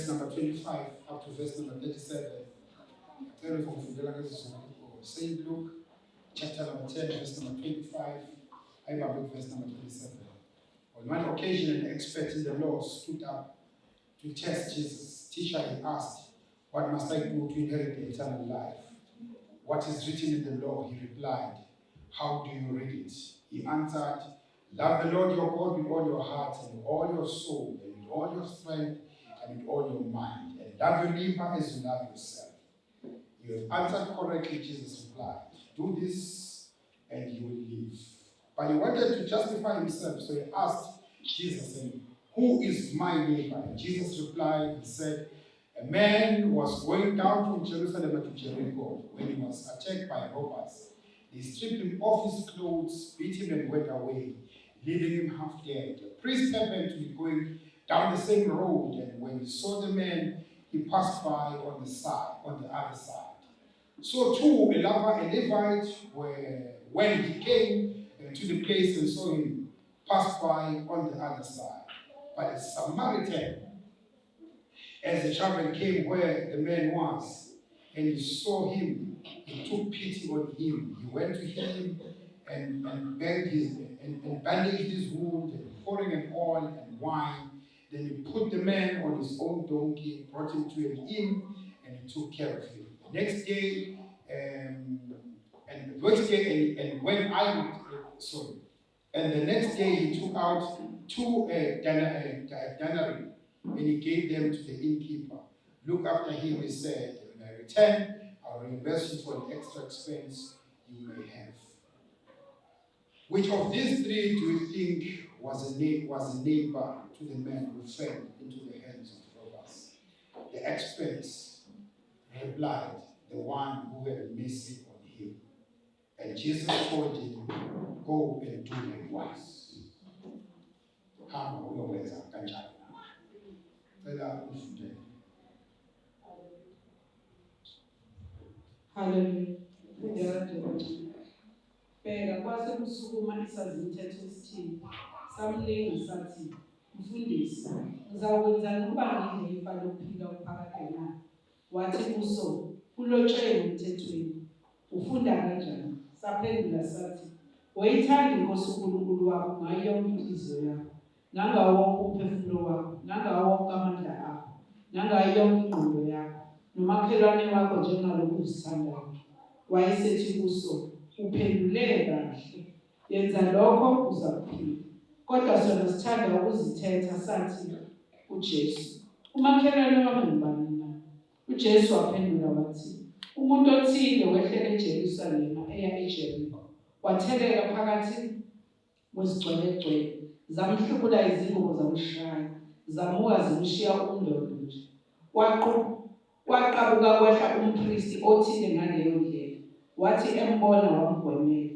Verse number 25 up to verse number 37. Ngicela uzongifundela ngesiZulu. St. Luke chapter number 10 verse number 25 ayibambe verse number 37. On one occasion an expert in the law stood up to test Jesus. Teacher, he asked, what must I do to inherit the eternal life? What is written in the law? He replied. How do you read it? He answered, Love the Lord your God with all your heart and with all your soul and with all your strength and with all your mind, and love your neighbor as you love yourself. You have answered correctly, Jesus replied. Do this and you will live. But he wanted to justify himself, so he asked Jesus, and Who is my neighbor? And Jesus replied, He said, A man was going down from Jerusalem to Jericho when he was attacked by robbers. They stripped him off his clothes, beat him, and went away, leaving him half dead. A priest happened to be going down the same road, and when he saw the man, he passed by on the side, on the other side. So too, a Levite, when he came to the place and saw him, passed by on the other side. But a Samaritan, as the traveler came where the man was, and he saw him, he took pity on him. He went to him and begged his and bandaged his wound, and pouring an oil and wine. Then he put the man on his own donkey, brought him to an inn, and he took care of him. The next day, and the next day, and when I sorry, and the next day he took out 2 denarii, and he gave them to the innkeeper. Look after him, he said. When I return, I'll reimburse you for the extra expense you may have. Which of these three do you think was a neighbor to the man who fell into the hands of robbers? The experts replied, the one who had mercy on him. And Jesus told him, go and do likewise. Hamba uyokwenza kanjalo. Cela ufundele. Hallelujah. Bheka kwase kusukuma isazimthetho esithile samlinga sathi, Mfundisi, ngizakwenzani ukuba ngidle ifa lokuphila okuphakade na? Wathi kuso, kulotshwe emthethweni, ufunda kanjani? Saphendula sathi, woyithanda iNkosi uNkulunkulu wakho ngayo yonke inhliziyo yakho, nangawo wonke umphefumulo wakho, nangawo wonke amandla akho, nangayo yonke ingqondo yakho, nomakhelwane wakho njengalokhu uzithandayo. Wayesethi kuso, uphendule kahle, yenza lokho uzakuphila. Kodwa sona sithanda ukuzithetha sathi uJesu, umakhelwane wami ngubani na? uJesu waphendula wathi, umuntu othile wehlela eJerusalema eya eJeriko, watheleka phakathi kwezigcwelegcwele, zamhlubula izingubo zamshaya, zamuka zimshiya umndondo nje. Kwaqabuka kwehla umpristi othile ngaleyo ndlela, wathi embona wamgwemela.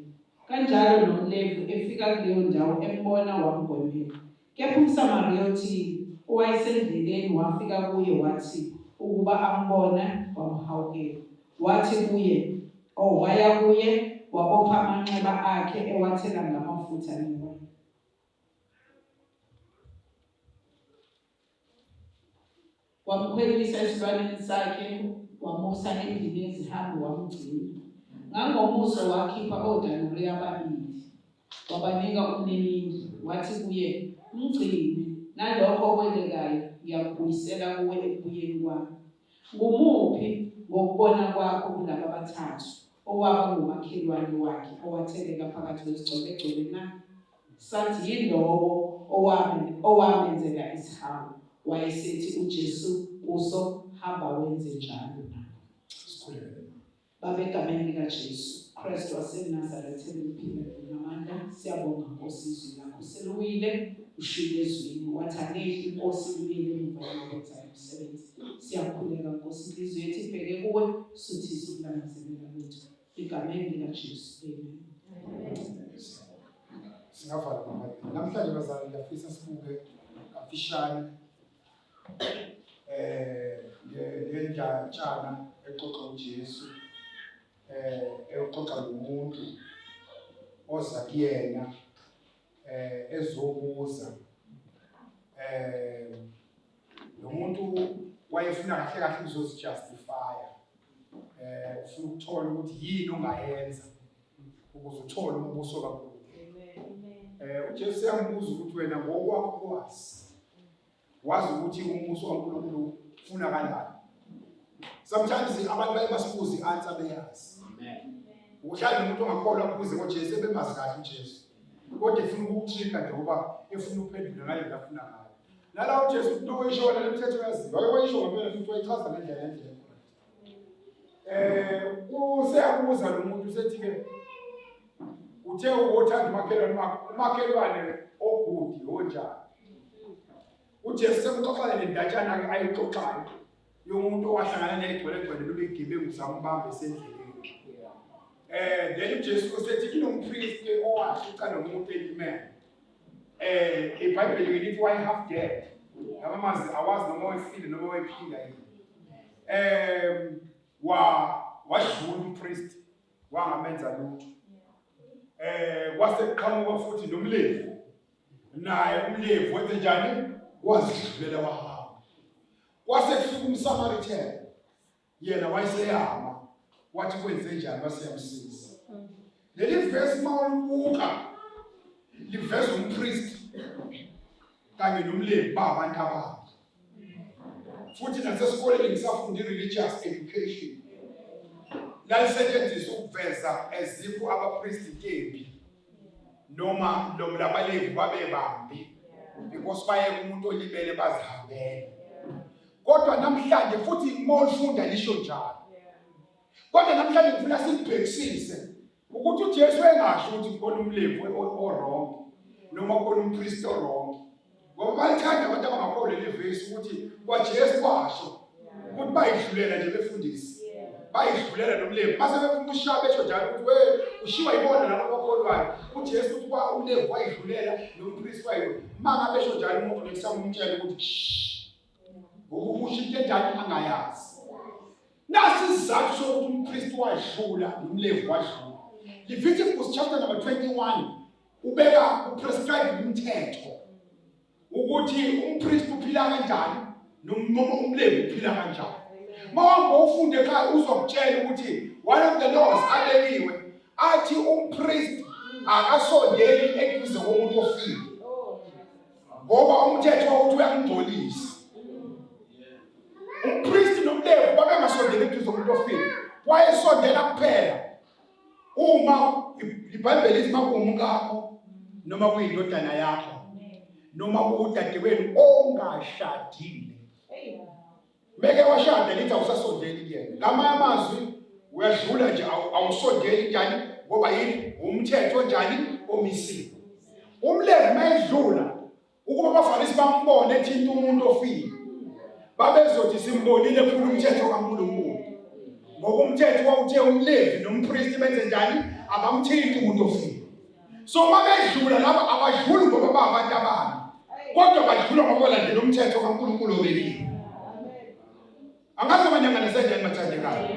Kanjalo nomLevi efika kuleyo ndawo embona wamgwemela. Kepha umSamariya othile owayesendleleni wafika kuye wathi ukuba ambone wamhawukela. Wathi kuye, waya kuye wabopha amanxeba akhe ewathela ngamafutha newayini. Wamkhwelisa esilwaneni sakhe, wamusa endlini yezihambi wamgcina. Ngangomuso wakhipha odenariyu ababili, wabanika umninindlu, wathi kuye, mgcine, nalokho okwelekayo ngiyakubuyisela kuwe ekubuyeni kwami. Ngumuphi ngokubona kwakho kulaba abathathu owaba ngumakhelwane wakhe owatheleka phakathi kwezigcwebegcwebe na? Sathi yilowo owamenzela isihawu. Wayesethi uJesu kuso, hamba wenze njalo na. Sikhuleke. Baba, egameni likaJesu Kristu waseNazaretha eliphila ngamandla, siyabonga Nkosi izwi lakho seliwile, ushilo ezwini wathi angehli inkosi ibuyele emuva yokwenza umsebenzi. Siyakhuleka Nkosi, inhliziyo yethu ibheke kuwe, suthise ukulangazelela kwethu egameni likaJesu, amen. Singavala mama. Namhlanje bazalwane ngiyafisa sibuke kafishane le ndatshana exoxa uJesu exoxa ngomuntu oza kuyena ezobuza. Lo muntu Wayefuna kahle kahle ukuzozijustifya. Ufuna ukuthola ukuthi yini ongayenza ukuze uthole umbuso kaNkulunkulu. UJesu uyambuza ukuthi wena ngokwakho wazi. Wazi ukuthi umbuso kaNkulunkulu ufuna kanjani. Sometimes abantu baye basibuze i-answer beyazi. Amen. Uhlala nomuntu ongakholwa akubuze ngoJesu ebemazi kahle uJesu. Kodwa efuna ukukutrika nje ngoba efuna ukuphendula ngale ndlela afuna ngayo. Nala uJesu into oyisho wena lemithetho yaziwa. Wake wayisho ngempela futhi wayichaza ngendlela ngendlela. Useyabuza lo muntu usethi ke uthe uthanda umakhelwane wakho, umakhelwane ogudi onjani? UJesu sekuxoxa le ndatshana ke ayixoxayo yomuntu owahlangana negcwelegcwele noma igebengu zambamba esendleleni. Then uJesu usethi kunompristi owafica nomuntu elimele. IBhayibheli lithi waye half dead. Lama mazwi awazi noma wayefile noma wayephila yini. Wa wadlula umpristi wangamenza lutho. Kwase kuqhamuka futhi nomLevi. Naye umLevi wenze njani? Wazidlulela wahamba. Kwase kufika umSamaritan. Yena wayeseyama wathi kwenze njani waseyamsiza. Leli verse mawulibuka liveza umpriest kanye nomLevi babantu ababi. Futhi nasesikoleni ngisafunda i-religious education lalisetshenziswa ukuveza ezikho abapristi kembi noma lo labaLevi babebambi because bayeka umuntu olimele bazihambele. Kodwa namhlanje futhi uma ulifunda lisho njalo. Kodwa namhlanje ngifuna silibhekisise ukuthi uJesu engasho ukuthi khona umLevi o-wrong noma khona umpristi o-wrong. Ngoba balithanda abantu abangakholwa leli vesi ukuthi kwaJesu washo ukuthi bayidlulela nje befundisi. Bayidlulela nomLevi. Mase befuna ukushaya besho njalo ukuthi we ushiwa yibona laba abakholwayo. UJesu uthi kwa umLevi wayidlulela nompristi wayidlulela. Uma ngabe esho njalo umuntu next time umtshele ukuthi shh. Ngoba usho into enjani angayazi. Nasi isizathu sokuthi umpristi wadlula nomLevi wadlula. Leviticus chapter number 21 ubeka uprescribe umthetho ukuthi umpristi uphila kanjani noma umLevi uphila kanjani. Mawuhamba ufunde ekhaya uzokutshela ukuthi one of the laws abekiwe athi umpristi akasondeli eduze komuntu ofile ngoba umthetho wawuthi uyamngcolisa. Umpristi nomLevi babengasondeli eduze komuntu ofile, wayesondela kuphela uma iBhayibheli lithi makuwumkakho noma kuyindodana yakho noma kuwudadewenu ongashadile. Meke washada lithi awusasondeli kuyena. Ngamanye amazwi uyadlula nje awusondeli njani ngoba yini umthetho njani omisiwe. UmLevi mayedlula ukuba abaFarisi bambone ethinta umuntu ofile babezothi simbonile ephula umthetho kaNkulunkulu. Ngoba umthetho wawuthe umLevi nompristi benze njani? Abamthinti umuntu ofile. So uma bedlula laba abadluli ngoba babantu ababi, kodwa badlula ngoba balandela umthetho kaNkulunkulu obekiwe. Angazi abanyanganise njani bathandekayo.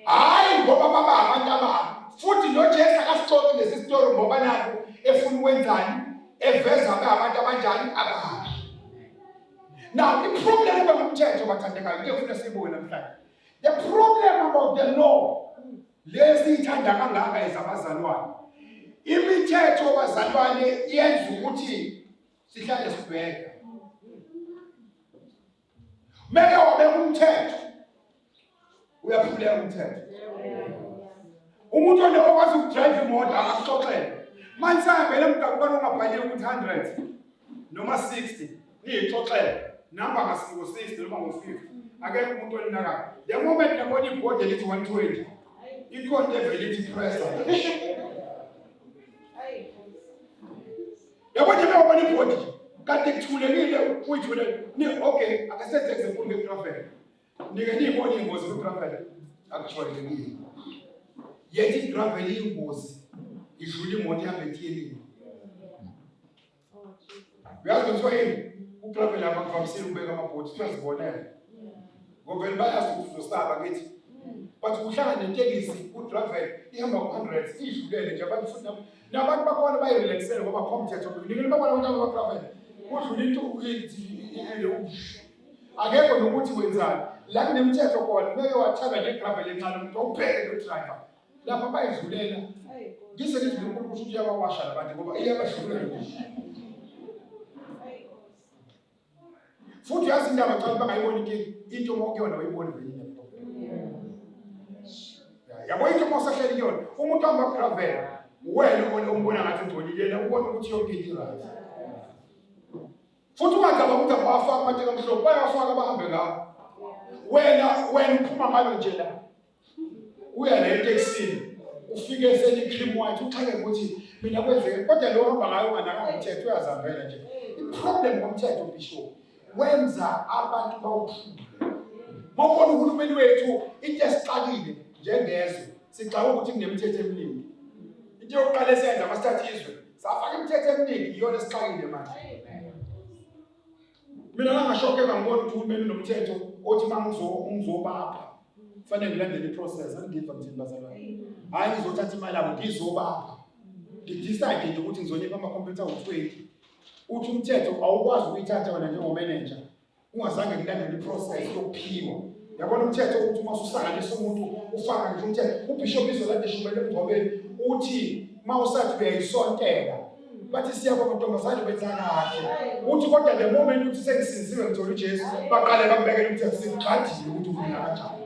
Hhayi ngoba baba abantu ababi. Futhi noJesu akasixoxi lesi sitori ngoba nakho efuna ukwenzani, eveza abantu abanjani ababi. Now i-problem eba ngumthetho bathandekayo into efuna siyibuke namhlanje. The problem about the law lesiyithanda kangaka ezabazalwane. Imithetho bazalwane yenza ukuthi sihlale sibheka. Meke wabeka umthetho uyaphuleka umthetho. Umuntu okwazi ukudrive imoto akakuxoxele. Manje sahambele emgaqweni ongabhaliwe ukuthi 100 noma 60 niyixoxele namba ngasiko 60 noma ngo-50 akekho umuntu oninakayo. The moment nabona ibhodi elithi 120 ikhona evele ithi pressa. Yabo nje mewabona ibhodi nje kade kuthulekile uyithule ni okay akasenze example ngegravel. Nike niyibone ingozi kwigravel akujwayelekile. Yet igravel iyingozi idlula imoto ihamba etiyelini. Uyazi kuthiwa yini? Ugravel abakuvamisile ukubeka amabhodi siyazibonela. Ngoba vele bayazi ukuthi uzosaba kithi. But uhlangana netekisi ugravel ihamba ku-hundreds idlulele nje abantu futhi nabantu bakhona bayirelaxele ngoba akho mthetho. Nike nibabona abantu abagravel. Kudlula into Akekho nokuthi wenzani. La kunemithetho khona ngeke wathatha nje gravel encane umuntu awubheke lo driver. Lapha bayidlulela. Ngise ngithi uNkulunkulu kusho ukuthi uyabawasha labantu ngoba iyabadlula nje. Futhi uyazi indaba xa bangayiboni inkinga, into uma ukuyona uyiboni vele ine-problem. Yabo into uma usahleli kuyona, umuntu ohamba kugravel, wena ombona ngathi ungcolile, yena ubona ukuthi yonke into i-right. Futhi ungacabanga ukuthi abawafaki amateki amhlophe, bayawafaka bahambe ngawo. Wena uphuma ngalo nje la. Uya la etekisini ufike seli-cream white uxhake ukuthi mina kwenzeke kodwa lo hamba ngayo unganakanga umthetho uyazihambela nje. I-problem ngomthetho bishop wenza abantu bawuphule. Mawubona uhulumeni wethu into esixakile njengezwe sixaka ukuthi kunemithetho eminingi. Into yokuqala esiyenza masithatha izwe safaka imithetho eminingi iyona esixakile manje. Mina ngangashokeka ngibona ukuthi uhulumeni unomthetho othi uma ngizobapha kufanele ngilandele i-process. Angiva ngithini bazalwane? Hhayi ngizothatha imali yabo ngizobapha. Ngidecide nje ukuthi ngizonipha amakhompyutha awu-20. Uthi umthetho awukwazi ukuyithatha wena njengomenenja ungazange kulandele i-process yokuphiwa. Yabona umthetho ukuthi uma ususanganisa umuntu ufaka ngisho umthetho ubishop izolade eshumele emngcwabeni uthi uma usathi uyayisontela bathi siyabonga ntombazane wenza kahle uthi kodwa the moment uthi sengisinziwe ngithola uJesu baqale bakubekela umthetho sikugadile ukuthi ufuna kanjani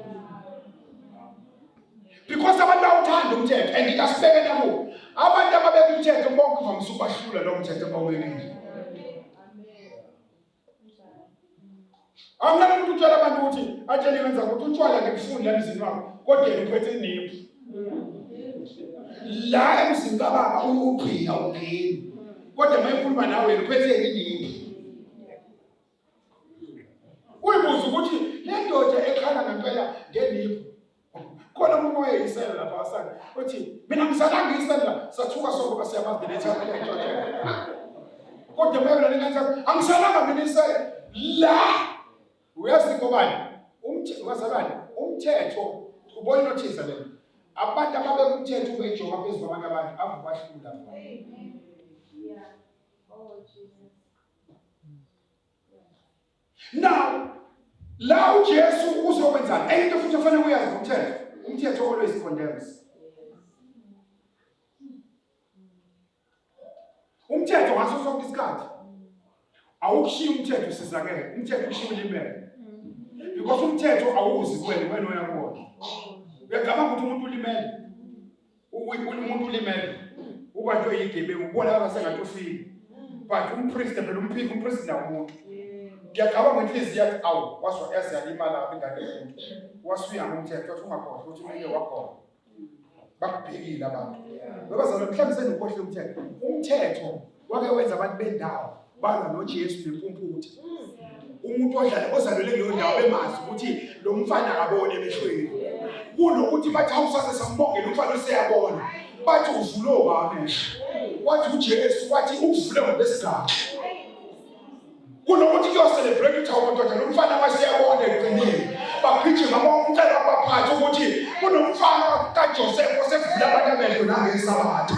because abantu bawuthanda umthetho and ikasibeke nakuwo abantu ababeka umthetho bonke vamise ubahlula lo mthetho abawubekile. Awunalo umuntu utshela abantu ukuthi atshele wenza ukuthi utshwala ngikufuni la emzini wakho kodwa yena uphethe iniphu. La emzini kababa uwugqina ungeni. Kodwa uma ekhuluma nawe yena uphethe iniphu. Uyibuza ukuthi le ndoda ekhala ngempela ngeniphu khona umuntu owayeyisela lapha wasana uthi mina ngisalanga isela sathuka sonke ngoba siyamazi letha entshontshe kodwa mina lena ngathi angisalanga mina isela la uyazi ngobani umthetho wazalwane umthetho ubona nothisa lena abantu ababeka umthetho ubejoka phezu kwabanye abantu avubahlula. Yeah. Oh, Jesus. Now la uJesu uzokwenzani? Enye into futhi ofanele uyazi ngomthetho, umthetho always condemns. Umthetho ngaso sonke isikhathi awukushiyi umthetho usizakele, umthetho ushiya ulimele. Because umthetho awuzi kuwena, wena uya kuwona. Uyacabanga ukuthi umuntu ulimele. Umuntu ulimele ubanjwe yigebengu ubonakala sengathi ufile but umpriest phela umphiki umpriest nawo umuntu ngiyacabanga inhliziyo yathi awu waswa yaze yalimala kabi ingane yomuntu wasuya ngomthetho wathi ungakhohlwa ukuthi umele wakhona bakubhekile abantu bebazalwa mhlawumbe senukhohle umthetho umthetho wake wenza abantu bendawo balwa noJesu nempumputhe umuntu odlala ozalelwe kuleyo ndawo bemazi ukuthi lo mfana akaboni emehlweni kunokuthi bathi hawu sase sambongela umfana useyabona bathi uvule obamehlo wathi uJesu wathi uvule ngobesigaba kunokuthi kuyocelebrate ukuthi hawu madoda lo mfana waseyabona ekugcineni bagijima bawumcela kubaphathi ukuthi kunomfana kaJoseph osevule abantu amehlo nangesabatha.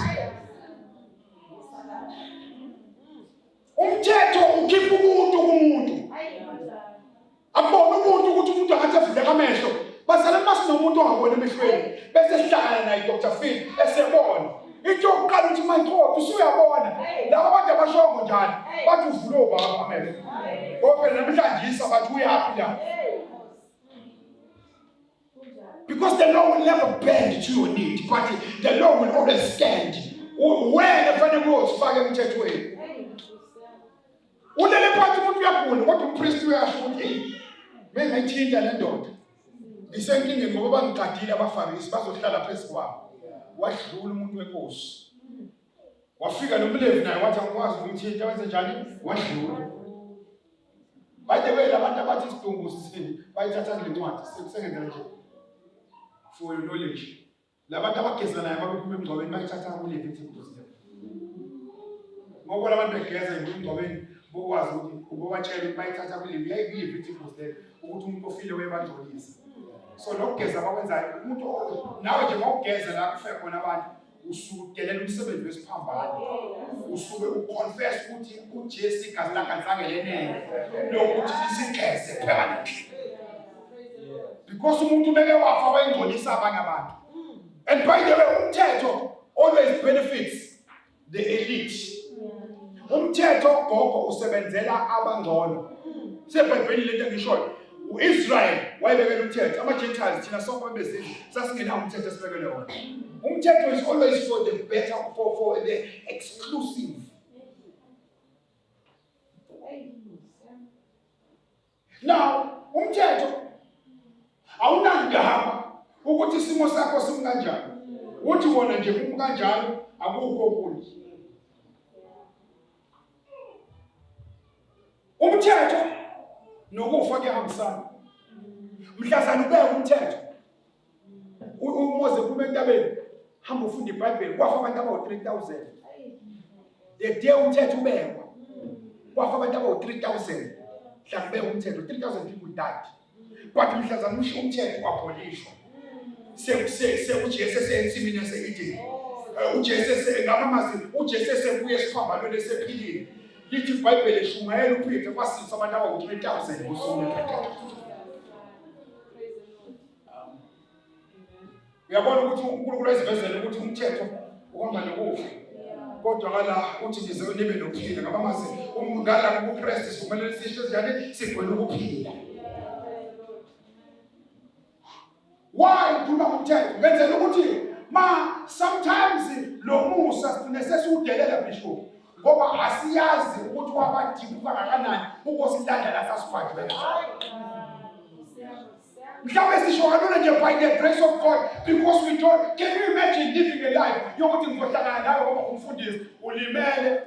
Umthetho ukhipha umuntu kumuntu. Akubona umuntu ukuthi umuntu angathi avuleka amehlo. Bazalwane masinomuntu ongaboni emehlweni bese sihlangana naye Dr. Phil esebona. Into yokuqala uthi my God usuyabona. Laba bantu abashongo njalo bathi uvule obaba amehlo. Ngoba phela namhlanje isabatha uyaphi la. Because the law will never bend to your need, but the law will always stand. Wena kufanele uyozifaka emthethweni. Ulele phansi umuntu uyagula kodwa umpristi uyasho ukuthi hey, bengayithinta le ndoda. Ngisenkingeni ngoba bangigadile abaFarisi bazohlala phezu kwami. Wadlula umuntu wenkosi. Wafika nomLevi naye wathi angikwazi ukumthinta wenze njani? Wadlula. By the way labantu abathi isidumbu bayithatha kule ncwadi sekusengenzela nje for your knowledge. Labantu abageza naye ababephuma emngcwabeni bayithatha kuLeviticus le. Ngoba labantu begeza emngcwabeni bokwazi ukuthi ubobatshela ukuthi bayithatha kuLevi yayikuLeviticus le ukuthi umuntu ofile uyabangcolisa. So lokugeza abakwenzayo umuntu nawe nje mawugeza la kufe khona abantu. Usuke udelela umsebenzi wesiphambano. Usuke uconfess ukuthi uJesu igazi lakhe alizange lenele lokuthi lisigeze permanently. Because umuntu meke wafa wayengcolisa abanye abantu. And by the way, umthetho always benefits the elite. Umthetho gogo usebenzela abangcono. SeBhayibhelini lento engishoyo. UIsrael wayebekela umthetho, ama-Gentiles thina sonke bezizwe sasingenawo umthetho esibekele wona. Umthetho is always for the better, for the exclusive. Now, umthetho awunandaba ukuthi isimo sakho simi kanjani. Uthi wona nje kumi kanjalo akukho okunye. Umthetho nokufa kuyahambisana. Mhlazana ubeka umthetho. UMose phuma entabeni hamba ufunda iBhayibheli kwafa abantu abawu-3000. The day umthetho ubekwa kwafa abantu abawu-3000 mhla kubeka umthetho 3000 people died. But mhlazana usho umthetho wabholishwa. Sekujesu esensimini yase-Edeni. UJesu ngamamazi uJesu esebuye esiphambanweni esephilile. Lithi iBhayibheli eshumayela uPeter kwasindiswa abantu abawu-3000 ngosuku lwePentekoste. Uyabona ukuthi uNkulunkulu wayezivezela ukuthi umthetho uhamba nokufa. Kodwa ngala uthi ngize nibe nokuphila ngaba mazi ngala kuKristu sivumelene sisho njani sigwele ukuphila. Why ukhuluma ngomthetho? Ngenzela ukuthi ma sometimes lo musa sigcine sesiwudelela bishop ngoba asiyazi ukuthi wabadiphu kangakanani ukosilanda la sasibhajwe khona. Mhlawumbe sisho kalula nje by the grace of God because we don't. Can you imagine living a life yokuthi ngizohlangana nawe ngoba umfundisi ulimele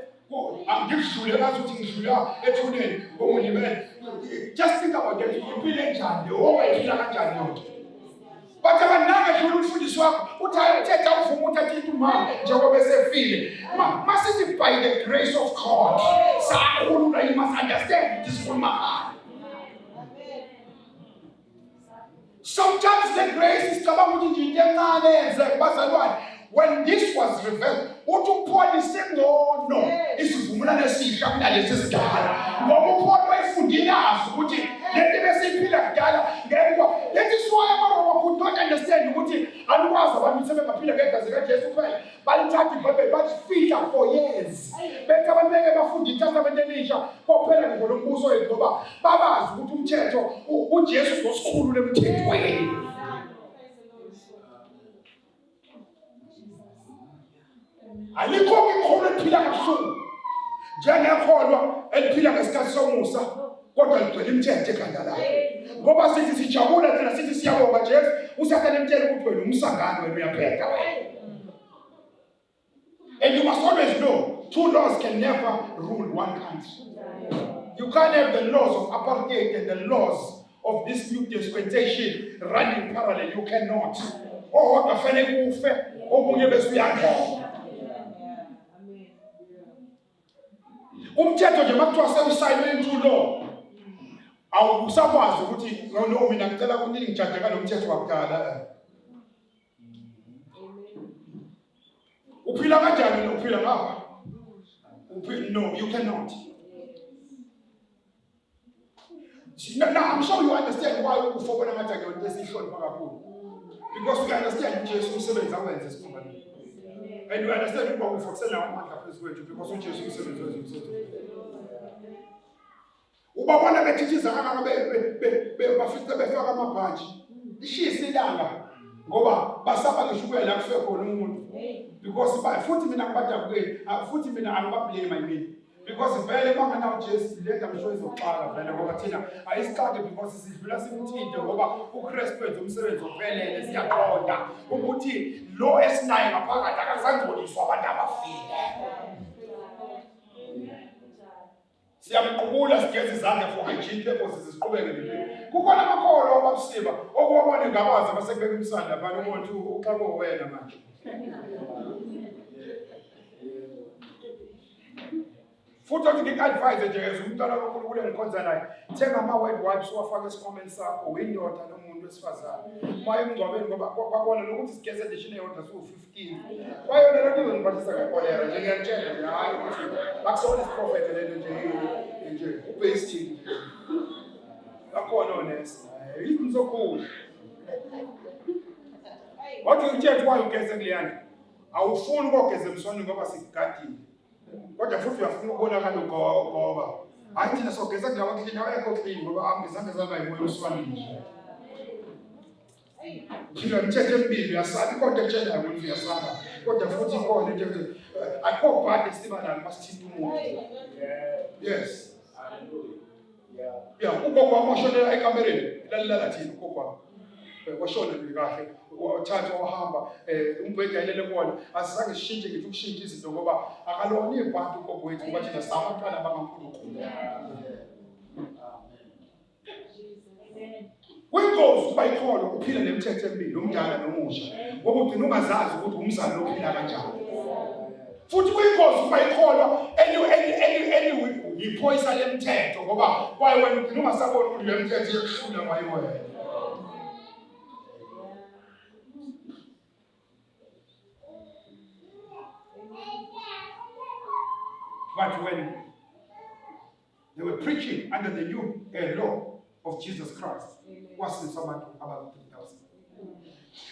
angikudlule ngazi ukuthi ngidlula ethuneni ngoba ulimele. Just think about that. Impilo enjani leyo? Owayiphila kanjani yonke? Bathi abaningi edlula umfundisi wakho uthi hayi umthetho awuvumi ukuthi athinte umama njengoba esefile. Masithi by the grace of God sakhululwa, you must understand this sikhuluma ngalo. Sometimes the grace sicabanga ukuthi nje into encane eyenzeka bazalwane. When this was revealed, uthi uPaul isingcono isivumelwano esisha kunalesi esidala. Ngoba uPaul wayefundile azi ukuthi lento besiyiphila kudala ngeke kwa. That is why amaRoma could not understand ukuthi anikwazi abantu sebengaphila ngegazi kaJesu kuphela. Balithatha iBhayibheli balifihla for years. Bethi abantu beke bafunde iTestament elisha kophela ngisho lombuso wethu ngoba babazi ukuthi umthetho uJesu uzosikhulula emthethweni. Alikho ikholwa eliphila kabuhlungu njengekholwa eliphila ngesikhathi somusa kodwa ligcwele imithetho ekhanda lakhe ngoba sithi sijabula thina sithi siyabonga Jesu usathane emtshela ukuthi wena umsangano wena uyabheda wena. And you must always know two laws can never rule one country. You can't have the laws of apartheid and the laws of this new dispensation running parallel. You cannot. Owodwa fanele kufe omunye bese uyangena. Umthetho nje makuthiwa sewusayinwe into law awusakwazi ukuthi no no mina ngicela ukuthi ngijaje ngalo mthetho wakudala. Uphila kanjani uphila ngapha? Uphila no you cannot. Now, I'm sure you understand why ukufa ubona ngathi akuyona into esiyihlonipha kakhulu. Because we understand uJesu umsebenzi awenze esiphambanweni. And we understand ukuba ukufa kusenawo amandla phezu kwethu because uJesu umsebenzi wenze umsebenzi. Ubabona bethithiza kangaka bafice befaka amabhantshi. Lishisa ilanga ngoba basaba ngisho ukuya la kufe khona umuntu. Because futhi mina ngibadabukeli, futhi mina angibablame I mean. Because vele uma nganawo Jesu le ndaba isho izoxaka vele ngoba thina ayisixake because sidlula simthinte ngoba uKristu wenza umsebenzi ophelele siyaqonda ukuthi lo esinaye ngaphakathi akasangcoliswa abantu abafile. Siyamqubula sigeza izandla for hygiene purposes siqhubeke nempilo. Kukhona amakholwa ababusiba okuwabona ngabazi abasekubeka umsanda phana ubona ukuthi uxakwe wena manje. Futhi othi ngiku-advise nje as umntwana kaNkulunkulu engikhonza naye, thenga ama-wet wipes uwafake esikhwameni sakho, uyindoda lo muntu. wesifazane. Uma emngcwabeni ngoba kwakona lokuthi sigeze endishini eyodwa siwu-15. Kwayona lento izoniphathisa ngekholera nje ngiyakutshela nje hhayi ukuthi akusona isiprofetho lento nje nje ubasic nje. Bakhona onesi. Yini sokhulu. Wathi ngitshela why ugeze kuleya ndlu. Awufuni ukogeza emswaneni ngoba sikugadile. Kodwa futhi uyafuna ukubonakala ugoba. Hayi thina sogeza kulawa clean awekho clean ngoba angizange zaba yimoya emswaneni nje. Phila imithetho emibili uyasaba ikhona ekutshelayo ukuthi uyasaba kodwa futhi ikhona into ethi akukho bhadi esiba nalo masithinta umuntu. Yes. Yeah, ugogo wami washonela ekamereni lalilala thina ugogo wami. Washona nje kahle wathathwa wahamba umbhede ayelele kuwona asizange sishintshe ngisho ukushintsha izinto ngoba akalona ibhadi ugogo wethu ngoba thina singabantwana bakaNkulunkulu. Kuyingozi ukuba ikholwa uphile nemithetho emibili umdala nomusha ngoba ugcina ungazazi ukuthi umzali ophila kanjani. Futhi kuyingozi ukuba ikholwa eliyiphoyisa lemithetho ngoba kwaye wena ugcina ungasaboni ukuthi le mithetho iyakuhlula kwaye wena. But when they were preaching under the new law of Jesus Christ. Kwasindiswa abantu abawu-3000.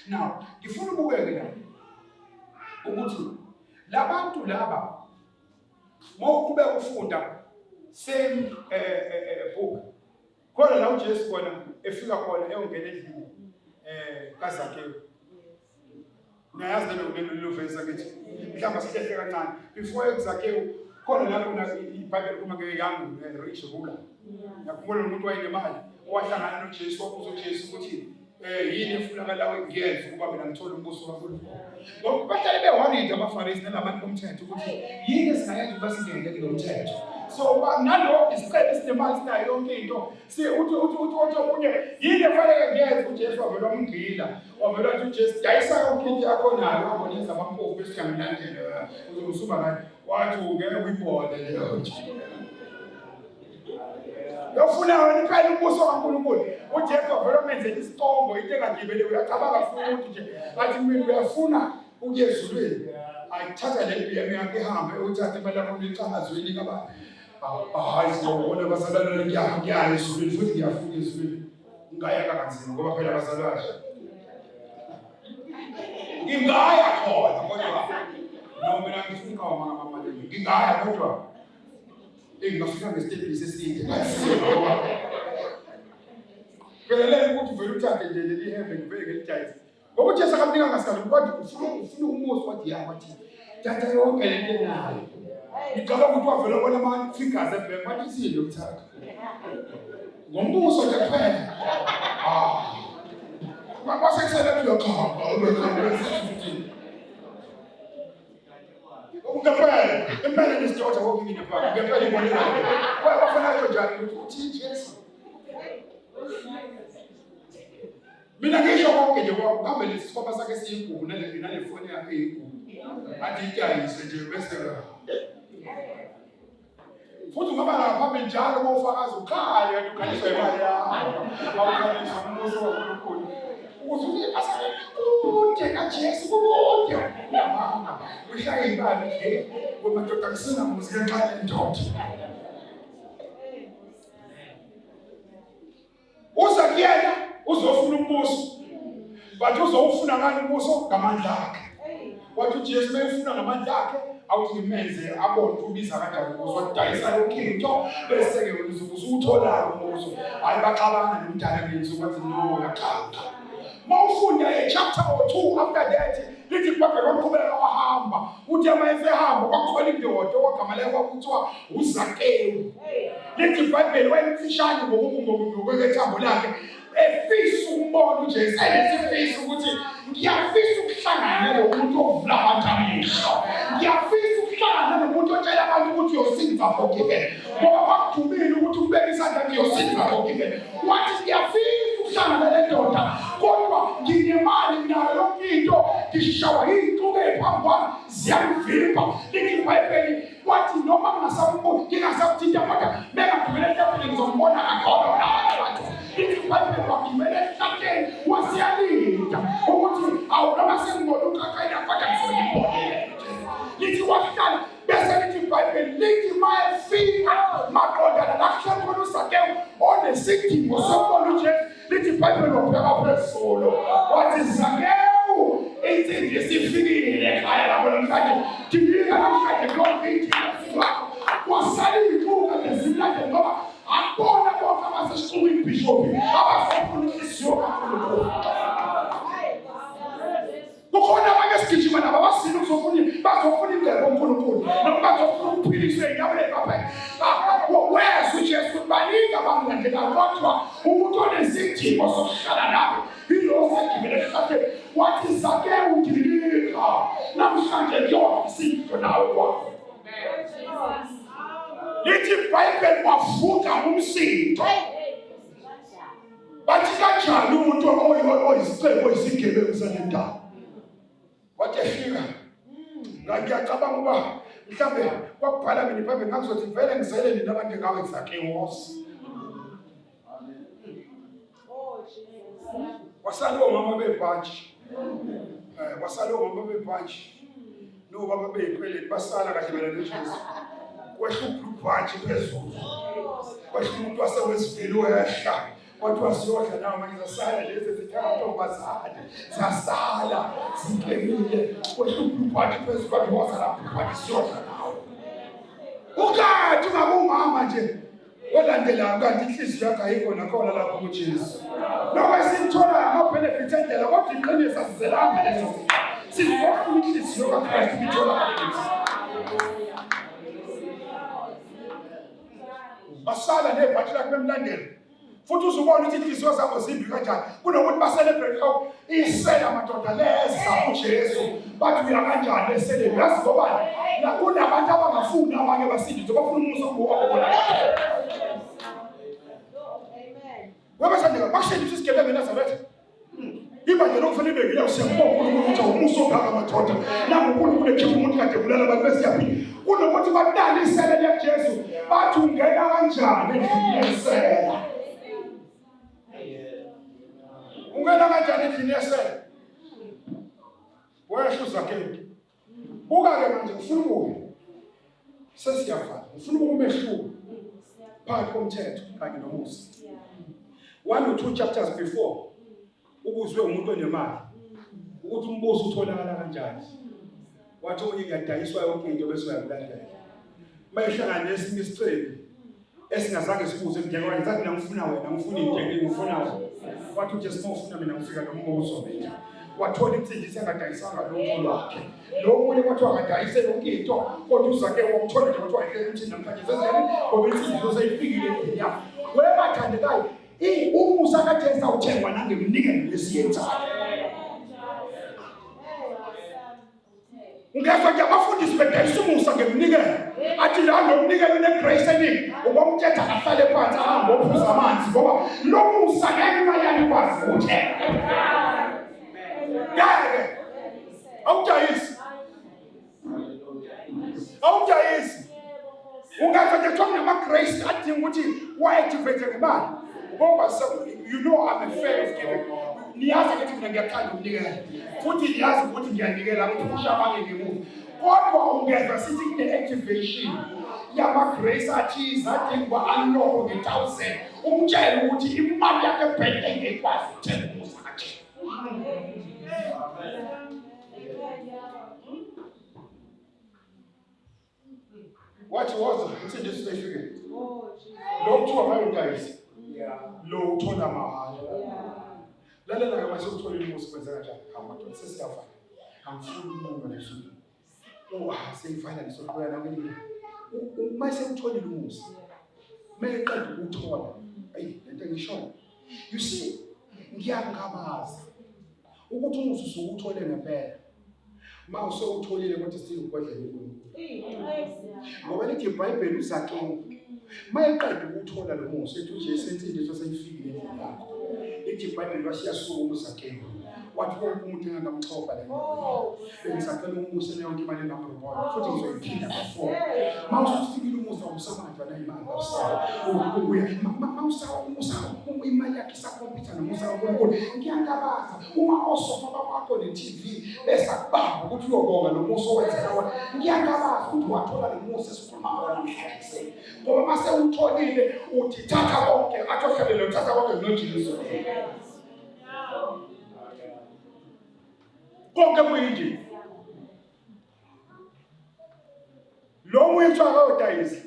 Now, ngifuna ubukeke la ukuthi labantu laba mawuqhubeka ufunda same book khona la uJesu khona efika khona eyongena endlini kaZakewu. Niyayazi lelo lelo lelo verse akithi. Mhlawumbe sihlehle kancane. Before ekuZakewu khona la khona iBhayibheli likhuluma nge-young rich ruler. Ngiyakhumbula lo muntu wayenemali owahlangana noJesu wabuza uJesu ukuthi yini efunakalayo ngiyenze ukuba mina ngithole umbuso kaNkulunkulu. Ngoba bahlale be-worried abaFarisi nalabantu bomthetho ukuthi yini esingayenza ukuba singene kulo mthetho. So nalo isicebi sinemali sinayo yonke into. Si uthi uthi uthi uthi omunye yini efanele ngiyenze uJesu wavela wamgila. Wavela wathi uJesu dayisa yonke into yakho nayo wabonisa abampofu bese uyangilandela uzobe usuba ngathi wathi ungeke uyibone leyo nje. Yofuna wena impela umbuso kaNkulunkulu. UJesu wavela wamenzela isicongo into engagibele uyacabanga futhi nje athi mina uyafuna ukuya ezulwini. Ayithatha le BM yakhe ihambe uyithathe imali yakho uyicangazweni ngaba hayi siyobona bazalwane ngiyaya ezulwini futhi ngiyafuna ezulwini. Ngingaya kanzima ngoba phela bazalwane ngingaya khona kodwa no mina ngifuna uqhawa mama ngingaya kodwa ngingafika ngesitebhisi eside ngoba phela leli ukuthi uvele uthathe nje leli hembe ngivele ngelijayise ngoba uJesu akamnika ngasikhathi kodwa ufuna umuzi wathi ya wathi thatha yonke le nto enayo ngicabanga ukuthi wavele wabona ama-figures ebhenki wathi isile yokuthatha ngombuso nje kuphela ah kwasekusele kuyokhamba ngempela impela nesidokotha walking in the park ngempela ibone wafana njani ukuthi uthi Jesu Mina ngisho konke nje kwakuhambe lesi sikhwama sakhe siyigugu nale nale foni yakhe iyigugu. Athi itayise nje bese futhi ungaba lapha njalo uma ufakaza ukhale kanti ukhaliswa imali yakho awukhaliswa umbuso kaNkulunkulu ukuze uye kude kaJesu kude uyamanga ushaye imali nje ngoba ndoda kusenamuzi ngenxa yendoda Uza kuyena uzofuna umbuso. But uzowufuna ngani umbuso? Ngamandla akhe. Wathi uJesu mayefuna ngamandla akhe awuthi ngimenze abone ukuthi ubiza kanjani umbuso. Wadayisa yonke into bese-ke usuwuthola-ke umbuso. Hhayi baxabana nomdala ngensuku bathi no uyaqhaqa. Mawufunda a chapter or two after that lithi ibhayibheli waqhubeka wahamba uthi ama esehamba kwakukhona indoda owagama layo kwakuthiwa uZakewu lithi ibhayibheli wayemfishane ngokwethambo lakhe efisa ukubona uJesu enesifiso ukuthi ngiyafisa ukuhlangana nalo muntu ovula abantu amehlo ngiyafisa ukuhlangana nomuntu otshela abantu ukuthi uyosinda forgiven ngoba kwakudumile ukuthi ubeke isandla kuthi uyosinda forgiven wathi ngiyafisa ukuhlangana nale ndoda kodwa nginemali nginayo yonke into ngishawa iy'ntuku ey'phambi kwami ziyangivimba lithi ibhayibheli wathi noma ngingasamthinta kodwa mengagibela etafuleni ngizombona kakhona abantu lithi ibhayibheli wagibela ehlatheni Onesidingo sokubona uJesu, lithi iBhayibheli wabheka phezulu wathi, Zakewu, insindiso ifikile ekhaya lakho namhlanje. Dilika namhlanje konke idingo lakho. Kwasala iy'nsuku kade zimlandele, ngoba akubona bonke abasesixukwini, bhishobhi, abazofuna inhliziyo kaNkulunkulu. Kukhona abanye esigijima nabo abasile ukuzofuna, bazofuna ingcebo uNkulunkulu noma bazofuna ukuphiliswa ey'nyaweni bapha. Wezwa uJesu ukuthi baningi abangilandelayo, kodwa umuntu onesidingo sokuhlala nawe yilo osegibele esihlahleni. Wathi, Zakewu, dilika namhlanje, kuyona isidlo nawe kwakho. Lithi iBhayibheli wavuka umsindo, bathi kanjani umuntu oyisicebo, oyisigebengu salendawo? Wathi efika, ngiyacabanga uba mhlambe kwakubhala mina iBhayibheli, ngakuzothi vele ngizele nina abantu ngawe Zakewos. Wasala omama bebhantshi, wasala omama bebhantshi nobaba beyikweleti, basala kahle bela noJesu. Kwehla ubhubhantshi phezulu, kwehla umuntu wasewesivile, wehla, kwathiwa siyodla nawo manje. Zasala lezi zithe amantombazane, zasala zikemile. Kwehla ubhubhantshi phezulu, kwathi woza la bhubhantshi, siyodla nawo. Ukanti ungabe umama nje olandelayo, kanti inhliziyo yakho ayikho nakhona lapho kuJesu. Lokho esithola ama-benefits endlela, kodwa iqiniso asizelanga leso sifo. Sizofuna inhliziyo kaKristu itholakale kithi. Basala nebhantshi lakhe bemlandela, futhi uzubona ukuthi inhliziyo zabo zimbi kanjani. Kunokuthi ba-celebrate, awu, isela madoda leza uJesu, bathi uya kanjani eseleni? Yazi ngobani? La kunabantu abangafuni abanye basindiswe, bafuna umusa kuwabo bona. Webasandeka bakusindisa isigebengu eNazaretha. Ibandla lokufanele ibekile. Siyabonga uNkulunkulu ukuthi umusa ongaka madoda, nangu uNkulunkulu ekhipha umuntu kade bulala abantu besiyaphila. Kunokuthi banale isele likaJesu, bathi ungena kanjani endlini yesela? Ungena kanjani endlini yesela? Wehla uZakewu. Buka-ke manje, ngifuna ubuke, sesiyavala, ngifuna ubuka umehluko phakathi komthetho kanye nomusa. One or two chapters before, ubuzwe umuntu onemali ukuthi umbuso utholakala kanjani. Wathi omunye, ngiyadayiswa yonke into bese uyakulandela. Uma ehlangana nesinye isicebi esingazange sibuze njengoba ngisathi, mina ngifuna wena, ngifuna into enye, ngifuna wena. Wathi uJesu, uma ufuna mina, ngifika nombuso mina. Wathola insindiso engadayisanga lutho lwakhe. Lo omunye kwathiwa akadayise yonke into, kodwa uzake wamthola nje, kwathiwa ehlele umthini namhlanje sezeni, ngoba insindiso seyifikile endlini yakho. Webathandekayo, umusa kaJesu awuthengwa nangeminikelo lesiyenzayo. Ungezwa nje abafundisi bedayisa umusa ngeminikelo, athi la lo mnikelo une-grace eningi. Ubamthetha ahlale phansi, ahambe ophuza amanzi, ngoba lo musa ngeke imali yakhe ikwazi ukuthenga. Ngeke, awudayisi, awudayisi. Ungezwa nje kuthiwa kunama-grace adinga ukuthi wa-activate ngemali, ngoba you know I'm a fan of giving. Niyazi ukuthi mina ngiyathanda ukunikela, futhi niyazi ukuthi ngiyanikela, ngiphusha abanye ngemuva. Kodwa ungezwa sithi kune-activation yama-grace athize adinga uba unlock nge-1000, umtshele ukuthi imali yakhe ebhenki engekwazi ukuthenga umusa kaJesu. Wathi woza, insindiso seyifikile. Lo kuthiwa bayodayisa, lo uthola mahhala. Lalela-ke, mase utholile umusa, kwenza kanjani? Hawu madoda, sesiyafana, angifuni ukunquma lesuku. Oh, ah, seyifana lesoqhubeka nawe. Uma sewutholile umusa, uma eqeda ukuwuthola, ayi lento engishoyo, you see, ngiyangabaza ukuthi umusa usuke uthole ngempela. Uma usewutholile kodwa still ugodlela uNkulunkulu, ngoba lithi iBhayibheli uZakewu uma eqeda ukuthola lo musa, ethi uJesu insindiso seyifikile endlini yakho, lithi iBhayibheli wasiyasuka uZakewu, wathi wonke umuntu engangamxhoba le, bengisacela umbusele yonke imali engamrobona, futhi ngizoyiphinda nga-four. Uma usufikile umusa, usabanjwa nayimali, umusa, imali yakhe isakhompyutha nomusa kaNkulunkulu. Ngiyangabaza uma osofa bakho ne-TV besakubamba ukuthi uyobonga lo musa owenzela wona. Ngiyangabaza ukuthi wathola lo musa esikhuluma ngawo namhlanje. Ngoba mase utholile uthi thatha konke, athi ohlalele thatha konke noJesu. Konke kuyindima. Lo munye kuthiwa akayodayisa.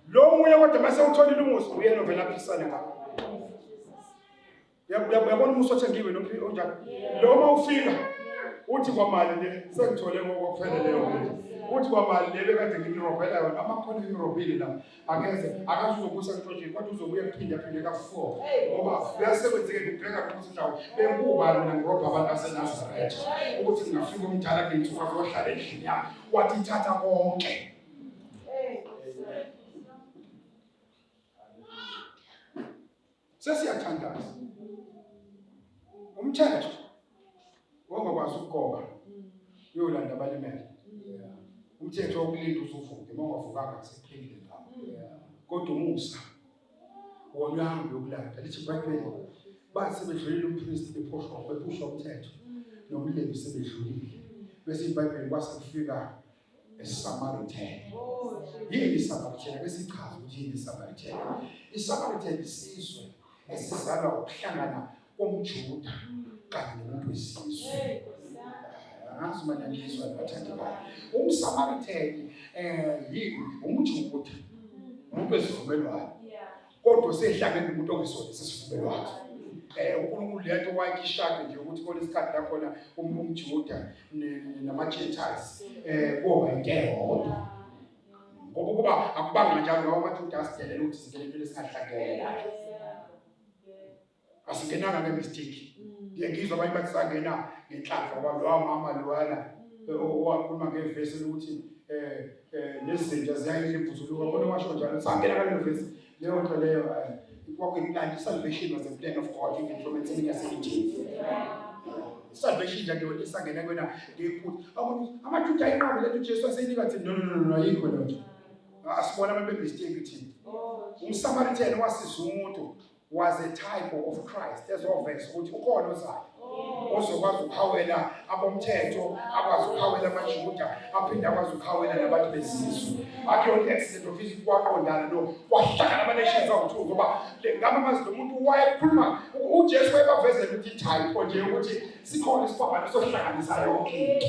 Lo munye kodwa mase utholile umusa uyena ovela aphisane ngakho. Uyabona umusa othengiwe nophi onjani? Lo uma ufika uthi kwamali le sengithole ngokupheleleyo manje. Uthi kwamali le bekade ngimrobhela yona amakhono engirobhile la akeze akazuzobusa kuxoshini kodwa uzobuya kuphinde aphinde ka-4 ngoba kuyasebenzeka ngibheka ukuthi mhlawumbe bengubani mina ngirobha abantu baseNazaretha ukuthi ngingafika umdala ngiyithuka kuyohlala endlini yami wathi thatha konke. Sesiyathandaza. Umthetho wongakwazi ukugoba uyolanda abalimele. Umthetho wokulinda uzuvuke uma ungavukanga sekuphelile ngawo. Kodwa umusa wona uyahamba uyokulanda. Lithi iBhayibheli bathi sebedlulile umpristi bephoshwa bephushwa umthetho nomlevi sebedlulile. Bese iBhayibheli kwase kufika eSamaritan. Yini iSamaritan? Ake sichaze ukuthi yini iSamaritan. ISamaritan isizwe esizalwa ukuhlangana komJuda kanye nomuntu wesizwe. Angazi uma niyangizwa bathandekayo. UmSamaritan yini? UmJuda. Umuntu wesivumelwano. Kodwa sehlangene nomuntu ongesona sesivumelwano. UNkulunkulu lento wayikishade nje ukuthi khona isikhathi la khona umJuda nama-Gentiles koba into eyodwa. Ngoba ukuba akubanga njalo lawo amaJuda asidelela ukuthi singene entweni esingahlangene nayo. Asingenanga ngemistake. Ngiye ngizwa abanye bathi sangena ngenhlanhla ngoba lowa mama lowana owakhuluma ngevesi lokuthi nezinja ziyayidla imvuthuluka khona washo njalo sangena ngalelo vesi leyo nto leyo kwakuyiplan salvation was a plan of God even from ensimini yase-Eden. Salvation nje nje isangena kuyona ngephutha. Amajuda ayinqabe lento uJesu waseyinika thina no no no no ayikho leyo nto. Asibona abantu be-mistake thina. UmSamaritan wasiza umuntu was a type of Christ ezoveza ukuthi ukhona ozayo ozokwazi ukuhawela abomthetho akwazi ukuhawela amaJuda aphinde akwazi ukuhawela nabantu bezizwe akuyona i-accident of history kwaqondana no kwahlangana ama-nations awu-two ngoba ngama amazwi lo muntu wayekhuluma uJesu wayebavezela ukuthi i-type nje ukuthi sikhona isiphambano sohlanganisa yonke into.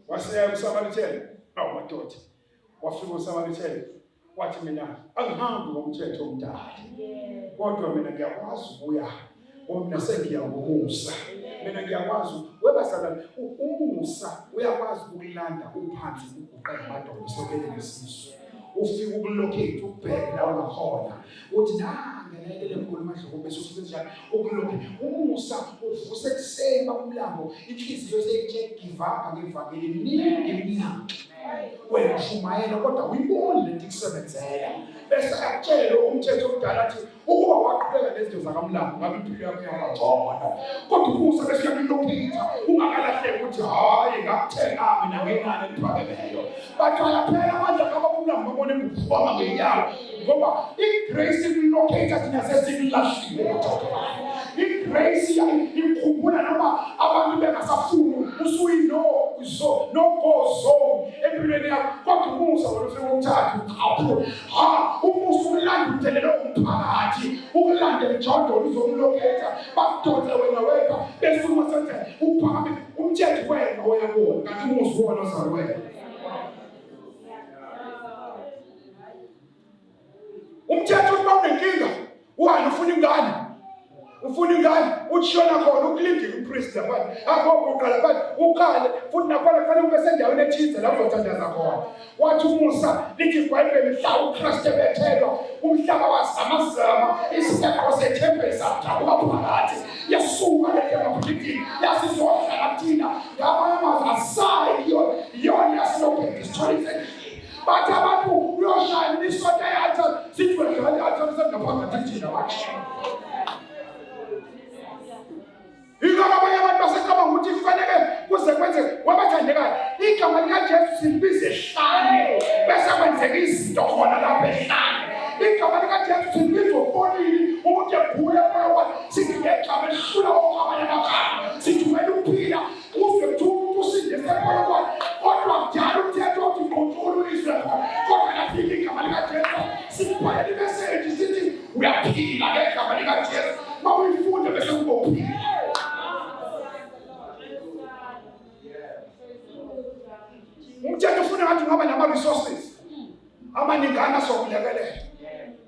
Waseya kuSamaritheni, awu madoda. Wafika uSamaritheni wathi mina angihambi ngomthetho omdala. Kodwa mina ngiyakwazi ukuya ngoba mina sengiya ngomusa. Mina ngiyakwazi webazalwane umusa uyakwazi ukulanda uphansi uguqe ngamadolo sokele ngesisu. Ufike ukulocate ukubheke la ungakhona. Uthi nangenelele mkhulu uMadloko bese usuke njalo ukulokhu umusa uvuse ekuseni bakumlambo inhliziyo seyithe give up ngevangeli miningi iminyaka wena ushumayela kodwa uyiboni lento ikusebenzela bese akutshele umthetho omdala athi ukuba waqhubeka nezinto zakamlambo ngabe impilo yakho yaba ngcono kodwa umusa bese uyakulokitha ungakalahleki ukuthi hhayi ngakuthenga mina ngenani eliphakemeyo Bathwala phela amandla ngaba kumlambo babone ngikukhwama ngenyawo ngoba igrace ikulocate thina sesikulahliwe madoda. Igrace ikukhumbula noma abantu bengasafuni usuyino zo no go zone empilweni yakho kodwa umusa wena ufike umthathe uqhaphu ha umusa ukulandele umphakathi ukulandele ijondolo uzokulocate bakudonse wena wedwa bese uma senze uphakame umthetho wena oya kuwona kanti umuzi wona ozalwe wena. Umthetho uma unenkinga wani ufuna ingane ufuna ingane uthishona khona ukulindile upriest lapha agoguqa lapha uqale futhi nakhona kufanele ube sendaweni ethize la uzothandaza khona wathi umusa lithi ibhayibheli mhla uKristu ebethelwa umhlaba wazamazama isiphepho sethempeli sadabuka phakathi yasuka le nto yasizohlala kuthina ngamanye amazwi asayi yona yasilobheka isitholise endlini bathi abantu uyoshaya isonto eyatha sithi wedlala i-altar sengaphakathi thina manje Yingakho abanye abantu basecabanga ukuthi kufanele kuze kwenzeke wabathandekayo igama likaJesu silibiza ehlane bese kwenzeka izinto khona lapha ehlane igama likaJesu silibiza ofonini umuntu egula efolokwane sithi ngegama elihlula wonke amanye amagama sithumela ukuphila uzwe kuthiwa umuntu usinde esefolokwane kodwa uphila. Umthetho ufuna ngathi ungaba nama-resources amaningana sokulekelela,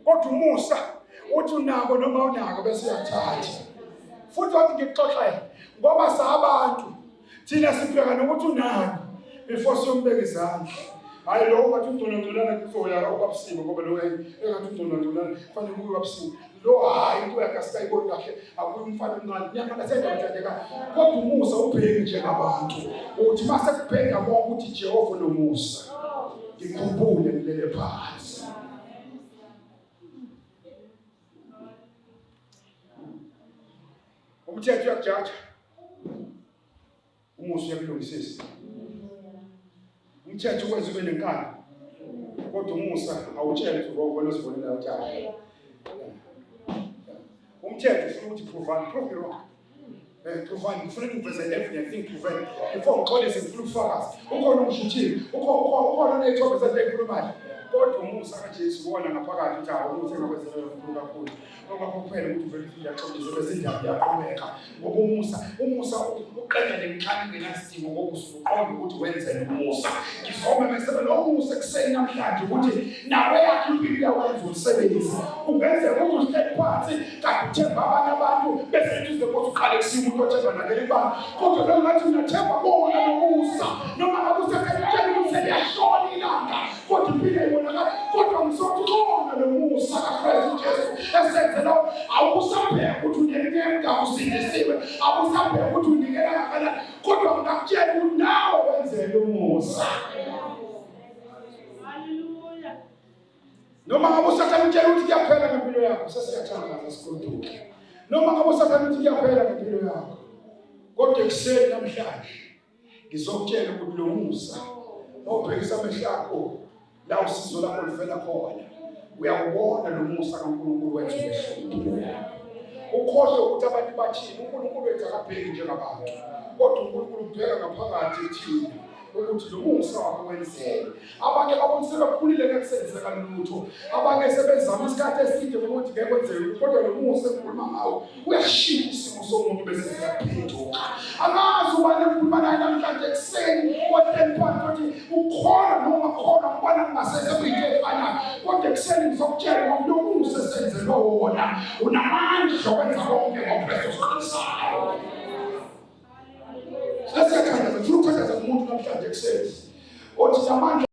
kodwa umusa uthi unako noma unako bese uyakuthatha. Futhi wathi ngikuxoxele ngoba sabantu thina sibheka nokuthi unani before siyombeka izandla. Hayi lo ungathi ungcono ngconana kuzoya ubabusiko, ngoba lo engathi ungcono ngconana kufanele kuye ubabusiko lo. Hayi, into yakhe asikayiboni kahle, akuye umfana omncane niyakhala sendaba. Kodwa umusa ubheki njengabantu, uthi mase kubheka konke ukuthi Jehova nomusa, ngikhumbule ngilele phansi. Umthetho uyakujaja, umusa uyakulungisisa. Umthetho ukwenza ube nenkani, kodwa umusa awutshele ukuthi wrong, wena uzibonela ukuthi hayi. Umthetho ufuna ukuthi prove, prove me wrong. Prove, ngifuna ngiveze everything, prove before ngixolise, ngifuna ubufakazi. Ukhona ungishuthile, ukhona oney'thombe zento ey'khulumayo. Kodwa umusa kaJesu wona ngaphakathi uthi hawu, umusa engakwenzela mkhulu kakhulu. Ngoba kuphela ukuthi uvele uthi uyaxolisa bese indaba iyaqhubeka, ngoba umusa uqeda le nhlani engenasidingo, ngoba usuqonda ukuthi wenzele umusa. Ngizomemezela lo musa ekuseni namhlanje ukuthi nawe yakho impilo iyawenza umsebenzi. Kungenzeka ukuthi uhleli phansi kade uthemba abanye abantu, bese lithi uze uqale kusiya umuntu othemba nakele kubani, kodwa lo ngathi unathemba bona nomusa, noma ngabe usesekutshela ukuthi seliyashona ilanga kodwa impilo ibonakala, kodwa ngizothi khona lo musa kaKristu Jesu esenzela. Awusabheka ukuthi unenemka usindisiwe, awusabheka ukuthi unikela kangakanani, kodwa ngingakutshela ukuthi nawe wenzele umusa. Hallelujah. Noma ngabe usathane utshela ukuthi kuyaphela ngempilo yakho, sesiyathandaza sigoduke. Noma ngabe usathane uthi kuyaphela ngempilo yakho, kodwa ekuseni namhlanje ngizokutshela ukuthi lo musa, mawubhekisa amehlo akho la usizo lakho luvela khona, uyawubona lo musa kaNkulunkulu wenza umehluko empilweni yakho. Ukhohlwe ukuthi abantu bathini. UNkulunkulu wethu akabheki njengabantu, kodwa uNkulunkulu ubheka ngaphakathi thina ukuthi lo musa wakho wenzele. Abanye babona sebekhulile, ngeke kusenzeka lutho. Abanye sebezama isikhathi eside ukuthi ngeke kwenzeke lutho, kodwa lo musa engikhuluma ngawo uyashintsha isimo somuntu bese siyaphenduka. Angazi ubani engikhuluma naye namhlanje ekuseni ohleli phansi othi ukhona noma ungakhona ngibona kungasese kuyinto efanayo, kodwa ekuseni ngizokutshela ngoba lo musa esenzelwe wona unamandla okwenza konke ngoKristu osiqinisayo. Sesiyathandaza, ngifuna ukuthandaza kumuntu namhlanje ekuseni othi namandla.